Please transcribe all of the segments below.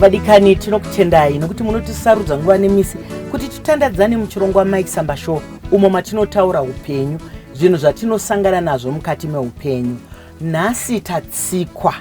Vadikani, tinokutendai nokuti munotisarudza nguva nemisi kuti titandadzane muchirongwa Mike Samba Show, umo matinotaura upenyu, zvinhu zvatinosangana nazvo mukati meupenyu. Nhasi tatsikwa,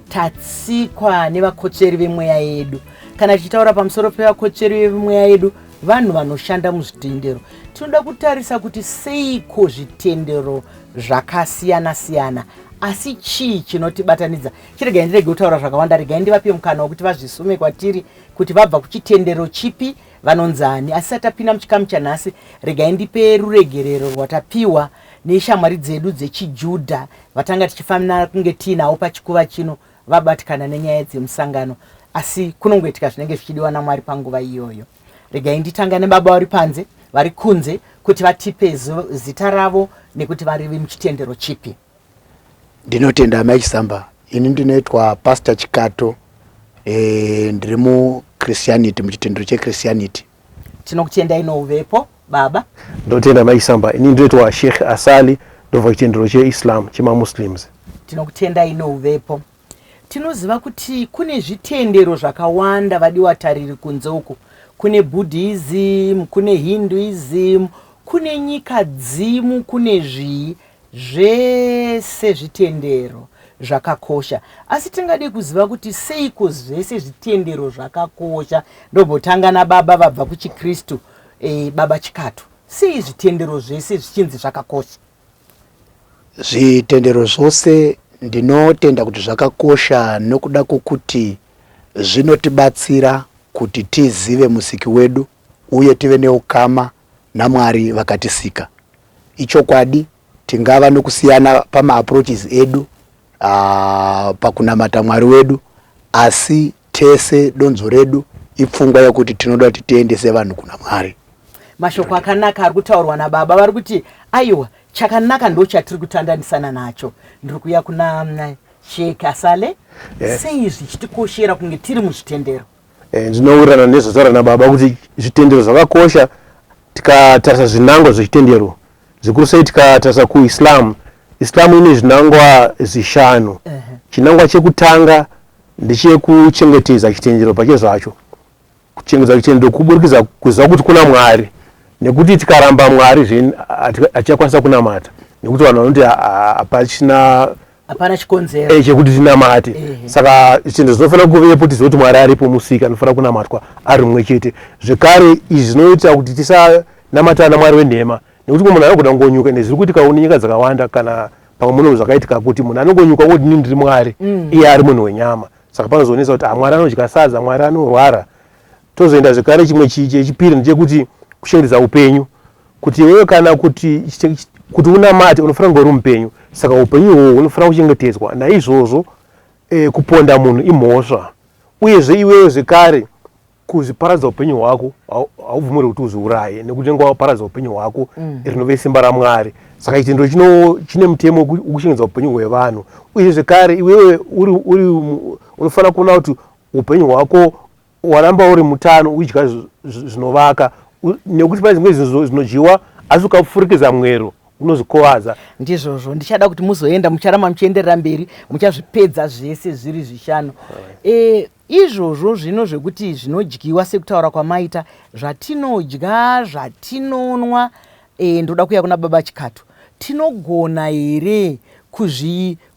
tatsikwa nevakotsveri vemweya yedu. Kana tichitaura pamusoro pevakotsveri vemweya yedu, vanhu vanoshanda muzvitendero. Tinoda kutarisa kuti seiko zvitendero zvakasiyana siyana, asi chii chinotibatanidza. Chiregai ndirege kutaura zvakawanda, regai ndivape mukana wekuti vazvisume kwatiri kuti vabva kuchitendero chipi, vanonzani. Asi satapinda muchikamu chanhasi, regai ndipe ruregerero rwatapiwa neshamwari dzedu dzechiJudha vatanga tichifanira kunge tiinawo pachikuva chino, vabatikana nenyaya dzemusangano, asi kunongoitika zvinenge zvichidiwa naMwari panguva iyoyo. Regai nditanga nebaba vari panze, vari kunze, kuti vatipe zita ravo nekuti vari vemuchitendero chipi. Ndinotenda Amai Chisamba. Ini ndinoitwa Pastor Chikato. Ndiri muChristianity, muchitendero cheChristianity. Tinokutendai nouvepo baba. Ndinotenda Amai Chisamba. Ini ndinoitwa Sheikh Asali, ndobva kuchitendero cheIslam, chemaMuslims. Tinokutendai nouvepo. Tinoziva kuti kune zvitendero zvakawanda, vadiwa tariri, kunze uku. Kune Buddhism, kune Hinduism, kune nyika dzimu, kune zvii. Zvese zvitendero zvakakosha, asi tingade kuziva kuti seiko zvese zvitendero zvakakosha. Ndombotanga nababa vabva kuchiKristu, baba Chikato. Sei zvitendero zvese zvichinzi zvakakosha? Zvitendero zvose ndinotenda kuti zvakakosha nokuda kwokuti zvinotibatsira kuti tizive Musiki wedu uye tive neukama naMwari vakatisika. Ichokwadi tingava nokusiyana pamaapproaches edu pakunamata Mwari wedu, asi tese donzvo redu ipfungwa yekuti tinoda kuti tiendese vanhu kuna Mwari. Mashoko akanaka ari kutaurwa nababa, vari kuti aiwa, chakanaka ndo chatiri kutandanisana nacho. Ndiri kuuya kuna Sheikh Asale. Sei zvichitikoshera kunge tiri muzvitendero? Ndinowirirana nezvataura nababa kuti zvitendero zvakakosha. Tikatarisa zvinangwa zvechitendero, zvikuru sei tikatarisa kuIslam, Islam ine zvinangwa zvishanu. Chinangwa chekutanga ndechekuchengetedza chitendero pachezvacho, kuchengetedza chitendero kuburikidza kuziva kuti kuna Mwari, nekuti tikaramba Mwari hatichakwanisa kunamata, nekuti vanhu vanoti hapachina hapana chikonzero chekuti tinamate. Saka zvitendero zvinofanira kuvepo, tizive kuti Mwari aripo, Musiki anofanira kunamatwa ari mumwe chete. Zvekare izvi zvinoita kuti tisanamata naMwari wenhema, nekuti munhu anogona kungonyuka, ende zviri kuitika nenyika dzakawanda, kana pamwe muno zvakaitika kuti munhu anongonyuka kuti ini ndiri Mwari, iye ari munhu wenyama. Saka panozoonesa kuti Mwari anodya sadza, Mwari anorwara. Tozoenda zvekare chimwe chechipiri ndechekuti kuchengetedza upenyu, kuti iwewe kana kuti kuti unamate unofanira kunge uri mupenyu, saka upenyu ihwohwo hunofanira kuchengetedzwa. Naizvozvo kuponda munhu imhosva, uyezve iwewe zvekare kuzviparadza upenyu hwako haubvumirwi kuti uzviuraye, nekuti unenge waparadza upenyu hwako, rinove simba raMwari. Saka chitendero chine mutemo wekuchengetedza upenyu hwevanhu. Uye zvekare iwewe uri unofanira kuona kuti upenyu hwako waramba uri mutano, uchidya zvinovaka, nekuti pane zvimwe zvinhu zvinodyiwa asi ukapfurikidza mwero unozvikuvadza. Ndizvozvo, ndichada kuti muzoenda, mucharamba muchienderera mberi, muchazvipedza zvese zviri zvishanu. Izvozvo zvino zvekuti zvinodyiwa sekutaura kwamaita, zvatinodya, zvatinonwa, ndoda kuuya kuna baba Chikato. Tinogona here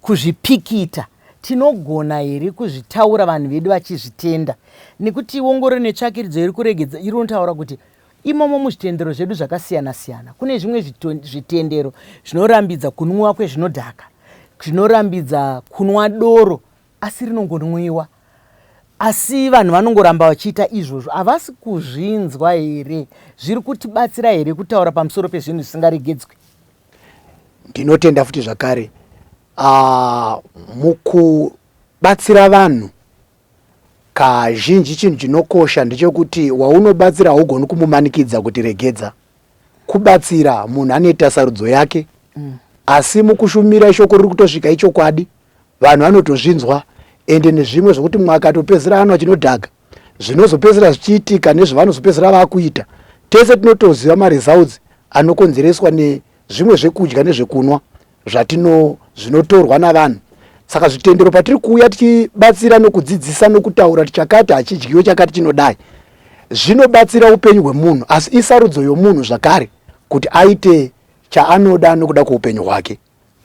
kuzvipikita? Tinogona here kuzvitaura vanhu vedu vachizvitenda? Nekuti ongororo netsvakiridzo iri kuregedza iri kunotaura kuti imomo muzvitendero zvedu zvakasiyana siyana kune zvimwe zvitendero zvinorambidza kunwiwa kwezvinodhaka, zvinorambidza kunwa doro, asi rinongonwiwa, asi vanhu vanongoramba vachiita izvozvo. Havasi kuzvinzwa here? Zviri kutibatsira here kutaura pamusoro pezvinhu zvisingaregedzwi? Ndinotenda futi zvakare. Mukubatsira vanhu kazhinji chinhu chinokosha ndechekuti waunobatsira haugoni kumumanikidza kuti regedza. Kubatsira munhu anoita sarudzo yake, asi mukushumira shoko riri kutosvika ichokwadi, vanhu vanotozvinzwa. Ende nezvimwe zvokuti mumwe akatopedzisira anwa chinodhaka, zvinozopedzisira zvichiitika nezvavanozopedzisira vakuita, tese tinotoziva maresults anokonzereswa nezvimwe zvekudya nezvekunwa zvatino zvinotorwa navanhu. Saka zvitendero patiri kuuya tichibatsira nokudzidzisa nokutaura kuti chakati hachidyiwe, chakati chinodai, zvinobatsira upenyu hwemunhu, asi isarudzo yomunhu zvakare kuti aite chaanoda nokuda kweupenyu hwake.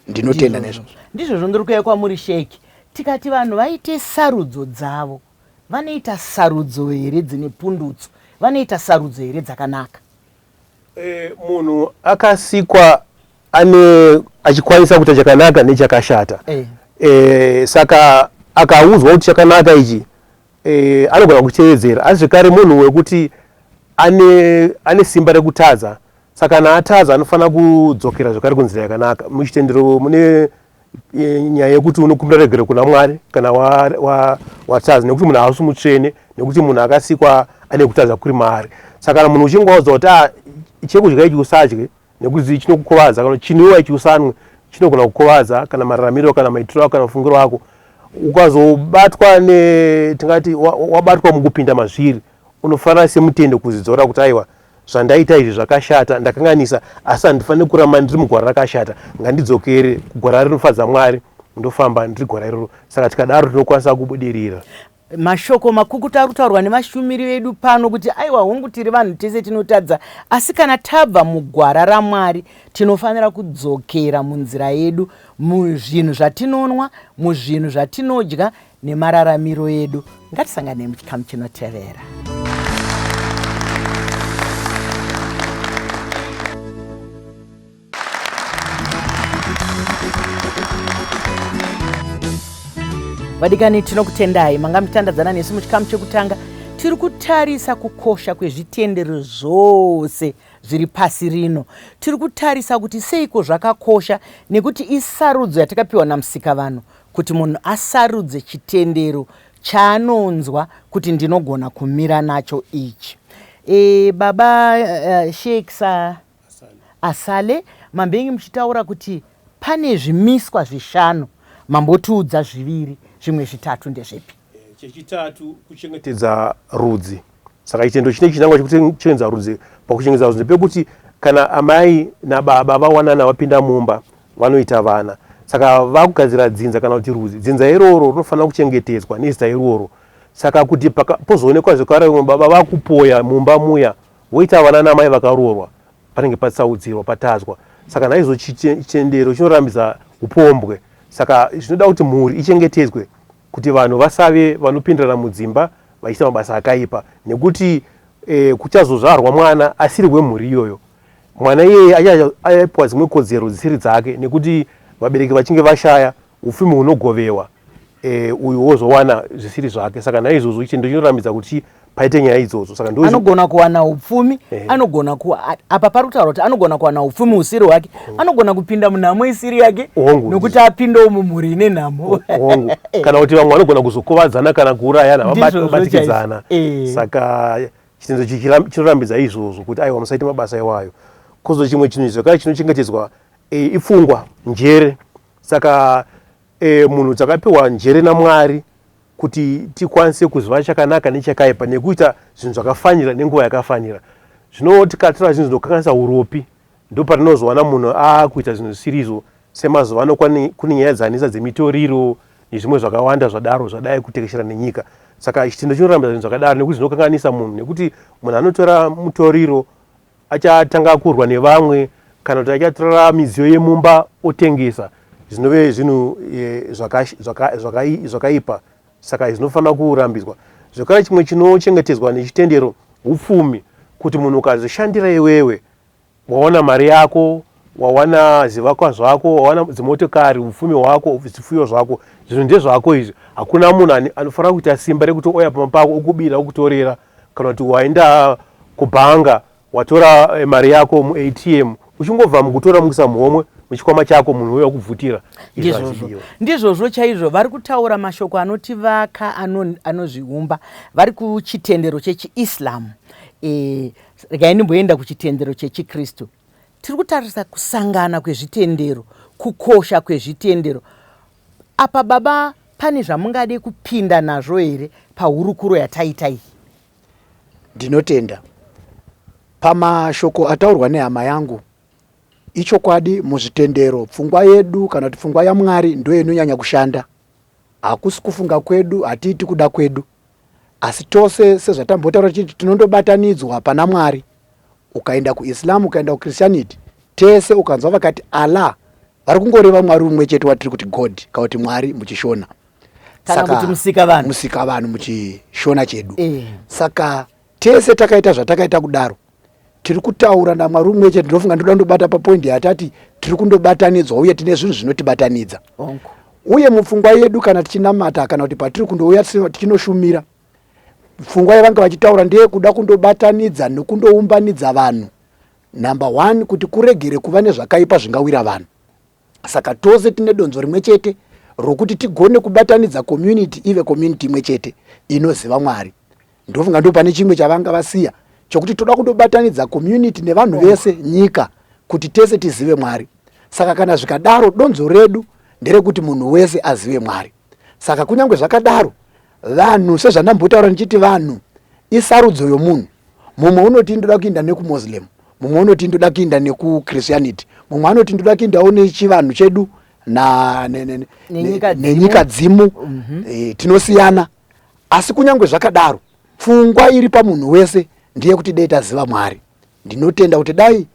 Ndinotenda nezvozvo. Ndizvozvo ndiri kuuya kwamuri Sheki. Tikati vanhu vaite sarudzo dzavo, vanoita sarudzo here dzine pundutso? Vanoita sarudzo here dzakanaka? E, munhu akasikwa ane achikwanisa kuita chakanaka nechakashata e. E, saka akaudzwa kuti chakanaka ichi e, anogona kuchitevedzera asi zvekare munhu wekuti ane, ane simba rekutadza saka kana atadza anofanira kudzokera zvekare kunzira yakanaka muchitendero mune e, nyaya yekuti unokumbira regero kuna mwari kana watadza wa, wa nekuti munhu haasi mutsvene nekuti munhu akasikwa ane kutadza kuri maari saka kana munhu uchinge waudzwa kuti ah, chekudya ichi usadye nekuti chinokukuvadza kana chinwiwa ichi usanwe chinogona kukuvadza kana mararamiro kana maitiro ako kana mafungiro ako ukazobatwa ne tingati wabatwa mukupinda mazviri unofanira semutende kuzvidzora kuti aiwa zvandaita izvi zvakashata ndakanganisa asi handifaniri kuramba ndiri mugwara rakashata ngandidzokere kugwara rinofadza mwari ndofamba ndiri gwara iroro saka tikadaro tinokwanisa kubudirira Mashoko makukutu ari kutaurwa nevashumiri vedu pano kuti aiwa hongu tiri vanhu tese tinotadza asi kana tabva mugwara raMwari tinofanira kudzokera munzira yedu muzvinhu zvatinonwa muzvinhu zvatinodya nemararamiro edu. Ngatisanganei muchikamu chinotevera. Vadikani, tinokutendai manga muchitandadzana nesu muchikamu chekutanga. Tiri kutarisa kukosha kwezvitendero zvose zviri pasi rino. Tiri kutarisa kuti seiko zvakakosha nekuti isarudzo yatakapiwa naMusikavanhu kuti munhu asarudze chitendero chaanonzwa kuti ndinogona kumira nacho ichi. E, baba uh, Sheikh sa Asale, mambenge muchitaura kuti pane zvimiswa zvishanu, mambotiudza zviviri, zvimwe zvitatu ndezvipi? Eh, chechitatu kuchengetedza rudzi. Saka chitendo chine chinangwa chekuchengetedza rudzi. Pakuchengetedza rudzi ndepekuti kana amai nababa vawanana vapinda mumba vanoita vana, saka vakugadzira dzinza kana kuti rudzi. Dzinza iroro rinofanira kuchengetedzwa nezita iroro. Saka kuti pozoonekwa zvekare vamwe baba vakupoya mumba muya voita vana namai vakaroorwa panenge patsaudzirwa patadzwa saka naizvo chitendero chinorambidza upombwe saka zvinoda kuti mhuri ichengetedzwe kuti vanhu vasave vanopindirana mudzimba vachiita mabasa akaipa nekuti e, kuchazozvarwa mwana asiri wemhuri iyoyo mwana iyeye achapiwa dzimwe kodzero dzisiri dzake nekuti vabereki vachinge vashaya upfumi hunogovewa e, uyu wozowana zvisiri zvake saka naizvozvo chitendero chinorambidza kuti paite nyaya idzodzo saka ndo anogona kuwana upfumi eh. anogona ku apa pari kutaura kuti anogona kuwana upfumi husiri hwake mm. anogona kupinda munhamo isiri yake nokuti apindawo mumhuri ine nhamo hongu kana kuti vamwe vanogona kuzokuvadzana kana kuurayana vabatikidzana eh. saka chitendero chinorambidza izvozvo kuti aiwa musaite mabasa iwayo kozo chimwe chinhu zvakare chinochengetedzwa e, ipfungwa njere saka e, munhu takapiwa njere namwari kuti tikwanise kuziva chakanaka nechakaipa nekuita zvinhu zvakafanira nenguva yakafanira. Zvino tikatora zvinhu zvinokanganisa uropi ndopatinozowana munhu akuita zvinhu zvisirizvo semazuva ano kune nyaya dzanetsa dzemitoriro nezvimwe zvakawanda zvadaro zvadai kutekeshera nenyika. Saka chitendo chinorambidza zvinhu zvakadaro nekuti zvinokanganisa munhu nekuti munhu anotora mutoriro achatanga kurwa nevamwe kana kuti achatora midziyo yemumba otengesa zvinove zvinhu eh, zvakaipa saka zvinofanira kurambidzwa zvekare chimwe chinochengetedzwa nechitendero upfumi kuti munhu ukazvishandira iwewe wawana mari yako wawana zvivakwa zvako wawana dzimotokari upfumi hwako zvipfuyo zvako zvinhu ndezvako izvi hakuna munhu anofanira kuita simba rekuti oya pamba pako okubira okutorera kana kuti waenda kubhanga watora eh, mari yako muatm uchingobva mukutora mukuisa muhomwe muchikwama chako munhu uyo akubvutira ndizvozvo ndizvozvo chaizvo vari kutaura mashoko anotivaka anozviumba vari kuchitendero chechiislam e, regai ndimboenda kuchitendero chechikristu tiri kutarisa kusangana kwezvitendero kukosha kwezvitendero Apa baba pane zvamungade kupinda nazvo here pahurukuro yataita iyi? Ndinotenda. Pamashoko ataurwa nehama yangu, ichokwadi muzvitendero pfungwa yedu kana kuti pfungwa yaMwari ndoinonyanya kushanda. Hakusi kufunga kwedu, hatiiti kuda kwedu, asi tose sezvatambotaura tichiti tinondobatanidzwa pana Mwari. Ukaenda kuIslam, ukaenda kuChristianity, tese ukanzwa vakati Allah, vari kungoreva Mwari umwe chete watiri kuti God kana kuti Mwari muchiShona. Kana kuti musikavanhu. Musikavanhu muchiShona chedu. Saka tese takaita zvatakaita kudaro, tiri kutaura naMwari umwe chete. Ndinofunga ndinoda kundobata papoindi yatati tiri kundobatanidzwa uye tine zvinhu zvinotibatanidza. Uye mupfungwa yedu kana tichinamata kana kuti patiri kundouya tichinoshumira, pfungwa yavanga vachitaura ndeyekuda kundobatanidza nekundoumbanidza vanhu. Number one, kuti kuregere kuva nezvakaipa zvingawira vanhu. Saka tose tine donzvo rimwe chete rokuti tigone kubatanidza community ive community imwe chete inoziva Mwari. Ndofunga ndo pane chimwe chavanga vasiya chokuti toda kundobatanidza community nevanhu vese nyika kuti tese tizive Mwari. Saka kana zvikadaro donzvo redu nderekuti munhu wese azive Mwari. Saka kunyange zvakadaro vanhu sezvandambotaura ndichiti vanhu isarudzo yomunhu. Mumwe unoti ndoda kuinda nekuMuslim, mumwe unoti ndoda kuinda nekuChristianity, mumwe anoti ndoda kuindawo nechivanhu chedu nenyika dzimu. Tinosiyana, asi kunyange zvakadaro pfungwa iri pamunhu wese ndeyekuti dai taziva Mwari. Ndinotenda kuti dai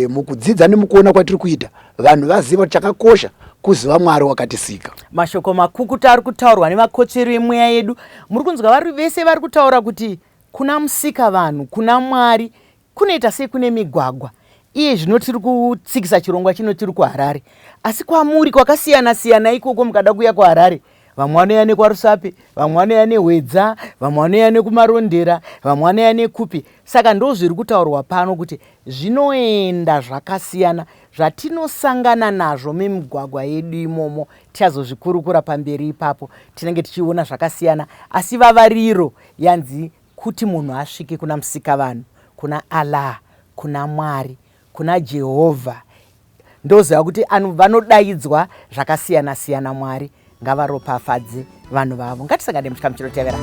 mukudzidza nemukuona kwatiri kuita vanhu vaziva kuti chakakosha kuziva Mwari wakatisika. Mashoko makukuta ari kutaurwa nevakotsveri vemweya yedu. Muri kunzwa vari vese vari kutaura kuti kuna musika vanhu, kuna Mwari, kunoita sei kune migwagwa. Iye zvino tiri kutsikisa chirongwa chino tiri kuHarare, asi kwamuri kwakasiyana siyana ikoko. Mukada kuuya kuHarare, vamwe vanouya nekwaRusape, vamwe vanouya neHwedza, vamwe vanouya nekuMarondera, vamwe vanouya nekupi. Saka ndo zviri kutaurwa pano kuti zvinoenda zvakasiyana zvatinosangana nazvo mumigwagwa yedu imomo. Tichazozvikurukura pamberi ipapo, tinenge tichiona zvakasiyana, asi vavariro yanzi kuti munhu asvike kuna musikavanhu, kuna Allah, kuna Mwari, kuna Jehovha. Ndoziva kuti vanodaidzwa zvakasiyana siyana. Mwari ngavaropafadze vanhu vavo. Ngatisangane muchikamu chinotevera.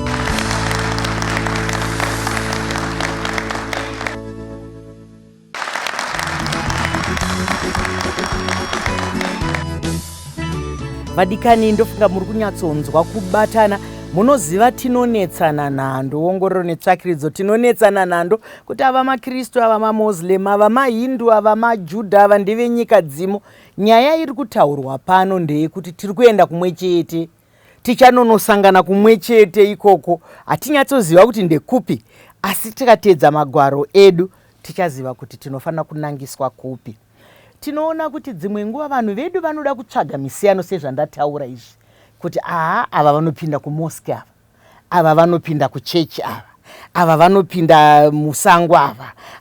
Vadikani, ndofunga muri kunyatsonzwa kubatana. Munoziva tinonetsana nhando, ongororo netsvakiridzo, tinonetsana nhando kuti ava maKristu, ava maMoslem, ava maHindu, ava maJudha, ava ndevenyika dzimo. Nyaya iri kutaurwa pano ndeyekuti tiri kuenda kumwe chete, tichanonosangana kumwe chete ikoko. Hatinyatsoziva kuti ndekupi, asi tikateedza magwaro edu tichaziva kuti tinofanira kunangiswa kupi. Tinoona kuti dzimwe nguva vanhu vedu vanoda kutsvaga misiyano sezvandataura izvi, kuti aa ava vanopinda kumosque, ava vanopinda kuchechi, ava vanopinda musango,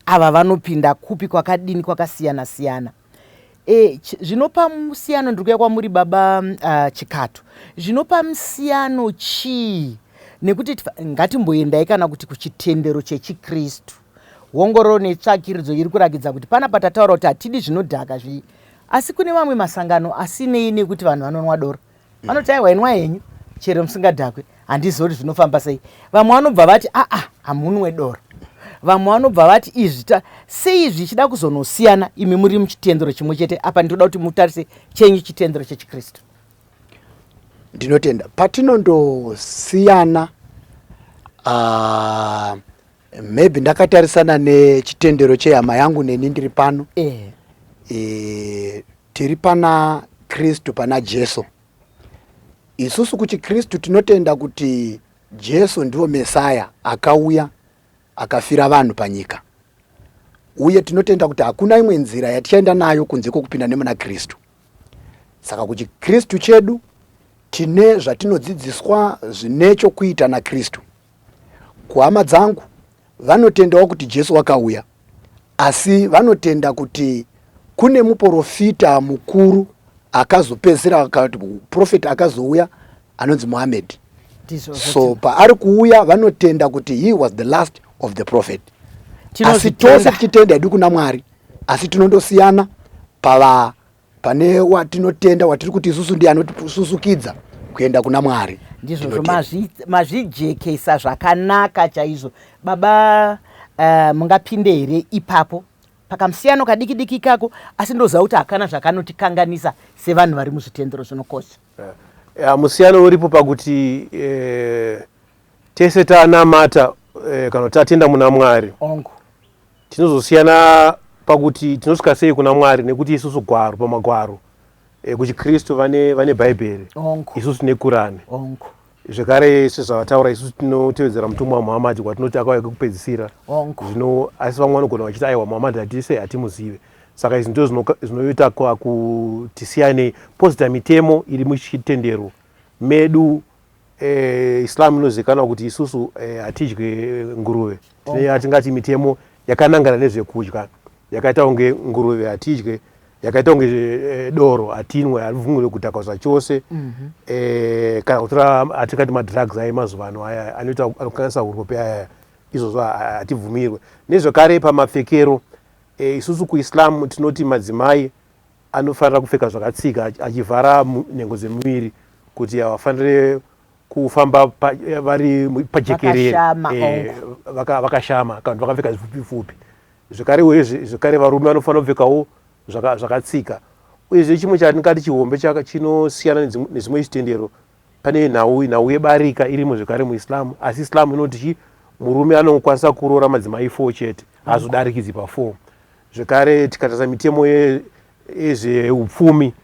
ava vanopinda kupi kwakadini kwakasiyana siyana. Zvinopa musiyano, ndiri kuuya kwamuri baba Chikato, zvinopa musiyano chii? Nekuti ngatimboendai kana kuti kuchitendero chechiKristu. Ongororo netsvakiridzo iri kurakidza kuti panapa tataura kuti hatidi zvinodhaka zvii, asi kune mamwe masangano asinei nekuti vanhu vanonwa doro, vanoti aiwa inwa henyu chero musingadhakwe, handizivi kuti zvinofamba sei. Vamwe vanobva vati aa hamunwe doro, vamwe vanobva vati izvi sei zvichida kuzonosiyana. Imi muri muchitendero chimwe chete apa, ndinoda kuti mutarise chenyu chitendero chechiKristu. Ndinotenda. Patinondosiyana, maybe ndakatarisana nechitendero chehama yangu neni ndiri pano, tiri pana Kristu, pana Jesu. Isusu kuchiKristu tinotenda kuti Jesu ndiwo Mesaya akauya akafira vanhu panyika, uye tinotenda kuti hakuna imwe nzira yatichaenda nayo kunze kwokupinda nemuna Kristu. Saka kuchiKristu chedu tine zvatinodzidziswa zvine chokuita naKristu. Kuhama dzangu vanotendawo kuti Jesu wakauya, asi vanotenda kuti kune muprofita mukuru akazopedzisira, kuti profeti akazouya anonzi Muhammad. So paari kuuya vanotenda kuti he was the last of the prophet. Asi tose tichitenda hedu kuna Mwari, asi tinondosiyana pava pane watinotenda watiri kuti isusu ndiye anotisusukidza kuenda kuna Mwari. Ndizvozvo, mazvijekesa zvakanaka chaizvo baba. Mungapinde here ipapo pakamusiyano kadiki diki ikako? Asi ndoziva kuti hakana zvakanotikanganisa sevanhu vari muzvitendero zvinokosha. Musiyano uripo pakuti eh, tese tanamata eh, kana kuti tatenda muna Mwari. Ongo. Tinozosiyana pakuti tinosvika sei kuna Mwari nekuti isusu gwaro pamagwaro eh, kuchiKristu vane vane Bhaibheri. Ongo. Isusu tine Kurani. Ongo. Zvekare sezvavataura isusu tinotevedzera mutumwa Muhammad kwatinoti akauya kekupedzisira. Ongo. Zvino asi vamwe vanogona vachiti aiwa Muhammad hatise hatimuzive. Saka izvi ndizvo zvinoita kuti siyanei pozita mitemo iri muchitendero medu. Eh, Islam inozivikanwa kuti isusu eh, hatidye nguruve. Tine yatingati mitemo yakanangana nezvekudya yakaita kunge nguruve hatidye, yakaita kunge eh, doro hatinwe, haribvumirwe kudhakwa zvachose. Eh, kana kutora atingati madrugs aya emazuva ano aya anoita anokanganisa uropi aya, izvozvo hatibvumirwe. Nezvekare pamapfekero eh, isusu kuIslam tinoti madzimai anofanira kupfeka zvakatsika achivhara nhengo dzemuviri kuti havafanire kufamba vari pajekerere vakashama kana kuti vakapfeka zvipfupi pfupi. Zvekare uye zvekare varume vanofanira kupfekawo zvakatsika. Uyezve chimwe chatingati chihombe chinosiyana nezvimwe zvitendero pane nhau nhau yebarika irimo zvekare muIslam, asi Islam inoti chi murume anokwanisa kuroora madzimai 4 chete, hazodarikidzi pa 4. Zvekare tikatarisa mitemo yezveupfumi,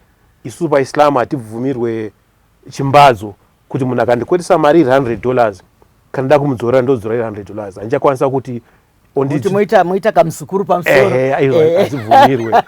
isusu paIslam hatibvumirwe chimbadzo kuti munhu akandikweresa mari iri 100 dollars kana nda kumudzorera ndodzora iri 100 dollars, handichakwanisa kuti Kuti moita moita kamuzukuru pamusoro. Hazibvumirwe.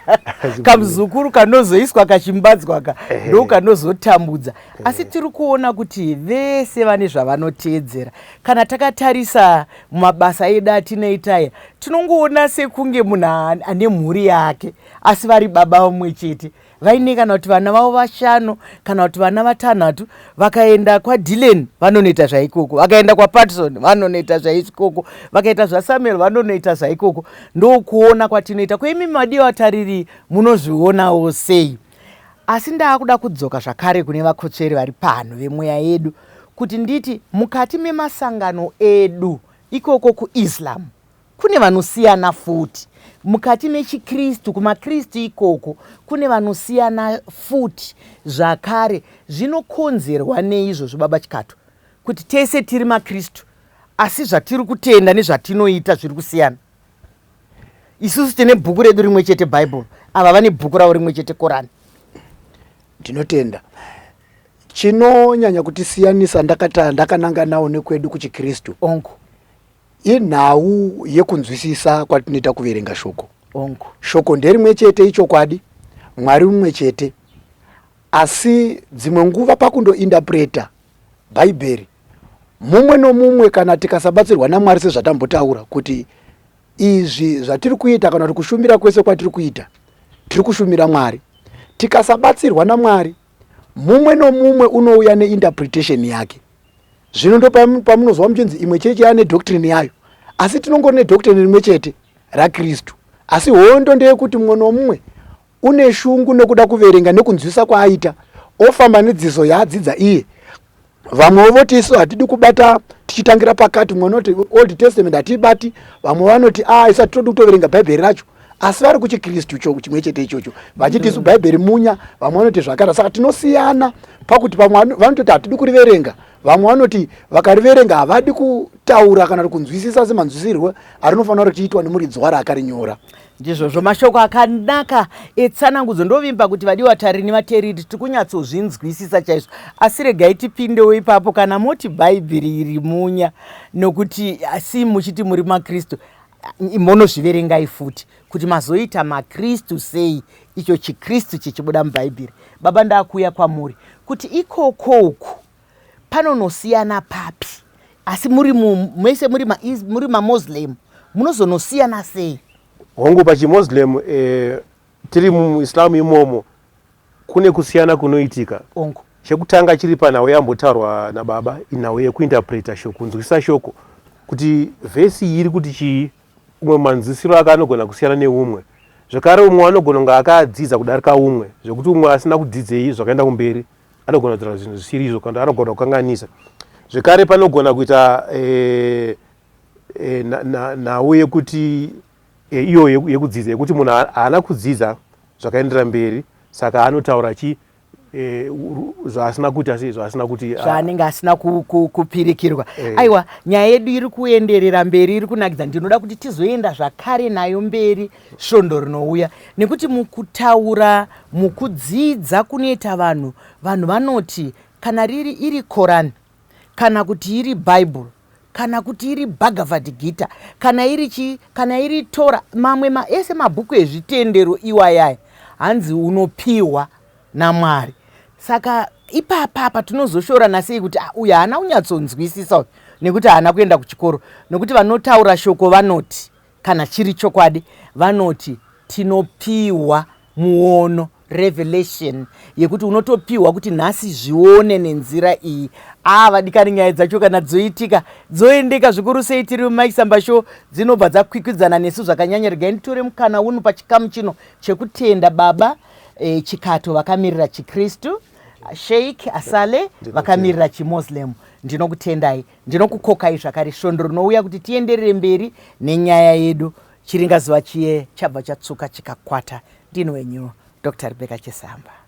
Kamuzukuru kanozoiswa kachimbadzwa ka ndo kanozotambudza. Asi tiri kuona kuti vese vane zvavanoteedzera. Kana takatarisa mumabasa edu atinoita aya, tinongoona sekunge munhu ane mhuri yake asi vari baba vamwe chete vaine kana kuti vana vavo vashanu kana kuti vana vatanhatu. Vakaenda kwaDylan vanonoita zvaikoko, vakaenda kwaPatson vanonoita zvaikoko, vakaita zvaSamuel vanonoita zvaikoko. Ndokuona kwatinoita. Kweimi madiwa vatariri munozvionawo sei? Asi ndaakuda kudzoka zvakare kune vakotsveri vari pano vemweya yedu kuti nditi mukati memasangano edu ikoko kuIslam kune vanosiyana futi, mukati mechiKristu kumaKristu ikoko kune vanosiyana futi zvakare. Zvinokonzerwa neizvozvo baba Chikato, kuti tese tiri maKristu asi zvatiri kutenda nezvatinoita zviri kusiyana? Isusu tine bhuku redu rimwe chete Bible, ava vane bhuku ravo rimwe chete Korani. Ndinotenda. Chinonyanya kutisiyanisa ndakananga nawo nekwedu kuchiKristu Ongo. Inhau yekunzwisisa kwatinoita kuverenga shoko. Ongo. Shoko nderimwe chete ichokwadi, Mwari mumwe chete. Asi dzimwe nguva pakundoindapreta Bhaibheri, mumwe nomumwe kana tikasabatsirwa naMwari sezvatambotaura kuti izvi zvatiri kuita kana kuti kushumira kwese kwatiri kuita, tiri kushumira Mwari. Tikasabatsirwa naMwari, mumwe nomumwe unouya neinterpretation yake. Zvino ndopamunozwa muchinzi imwe chechi yane doctrine yayo, asi tinongori nedoctrine rimwe chete raKristu. Asi hondo ndeyekuti mumwe nomumwe une shungu nekuda kuverenga nekunzwisa kwaaita, ofamba nedzidzo yaadzidza iye. Vamwewo voti isu hatidi kubata tichitangira pakati, mumwe unoti Old Testament hatiibati, vamwe vanoti a isu hatitodi kutoverenga Bhaibheri racho, asi vari kuchiKristu chimwe chete ichocho vachiti isu Bhaibheri munya, vamwe vanoti zvakara. Saka tinosiyana pakuti vamwe vanototi hatidi kuriverenga, vamwe vanoti vakariverenga havadi kutaura kana kunzwisisa semanzwisirwo arinofanira richiitwa nemuridzi waro akarinyora. Ndizvozvo, mashoko akanaka etsanangudzo. Ndovimba kuti vadiwa tariri nevateereri tiri kunyatsozvinzwisisa chaizvo. Asi regai tipindewo ipapo kana moti Bhaibheri iri munya, nokuti asi muchiti muri maKristu, monozviverengai futi kuti mazoita maKristu sei, icho chiKristu chichibuda muBhaibheri. Baba, ndakuuya kwamuri kuti ikoko uku panonosiyana papi? Asi muri mese muri maMoslem munozonosiyana sei? Hongu, pachiMoslem tiri muIslam imomo kune kusiyana kunoitika. Ongo. Chekutanga chiri panhau yambotaurwa nababa, inhau yekuinterpreta shoko, kunzwisisa shoko kuti vhesi iyi iri kuti chii. Umwe manzwisiro ake anogona kusiyana neumwe. Zvekare umwe anogona kunge akadzidza kudarika umwe, zvekuti umwe asina kudzidzei zvakaenda kumberi anogona kutaura zvinhu zvisiri izvo kana anogona kukanganisa. Zvekare panogona kuita nhau yekuti iyo yekudzidza, yekuti munhu haana kudzidza zvakaendera mberi, saka anotaura chi eh, zvaasina kuita sei zvaasina kuti ah, zvaanenge asina kupirikirwa eh. Aiwa, nyaya yedu iri kuenderera mberi, iri kunakidza. Ndinoda kuti tizoenda zvakare nayo mberi svondo rinouya, nekuti mukutaura, mukudzidza kunoita vanhu, vanhu vanoti kana riri iri Korani, kana kuti iri Bible, kana kuti iri Bhagavad Gita, kana iri chii, kana iri Tora, mamwe ese mabhuku ezvitendero iwayaya, hanzi unopiwa naMwari. Saka ipapapa tinozoshorana sei kuti, ah, uyu haana kunyatsonzwisisa uyu nekuti haana kuenda kuchikoro? Nekuti vanotaura shoko vanoti, kana chiri chokwadi, vanoti tinopiwa muono, revelation, yekuti unotopiwa kuti nhasi zvione nenzira iyi. A, vadikani, nyaya dzacho kana dzoitika dzoendeka zvikuru sei. Tiri muMike Samba Show, dzinobva dzakwikwidzana nesu zvakanyanya. Regai nditore mukana uno pachikamu chino chekutenda baba Chikato vakamirira chiKristu, Sheikh Asale vakamirira chiMoslem. Ndinokutendai, ndinokukokai zvakare svondo rinouya kuti tienderere mberi nenyaya yedu. Chiringazuva chiye chabva chatsvuka chikakwata. Ndini wenyu Dr Rebecca Chisamba.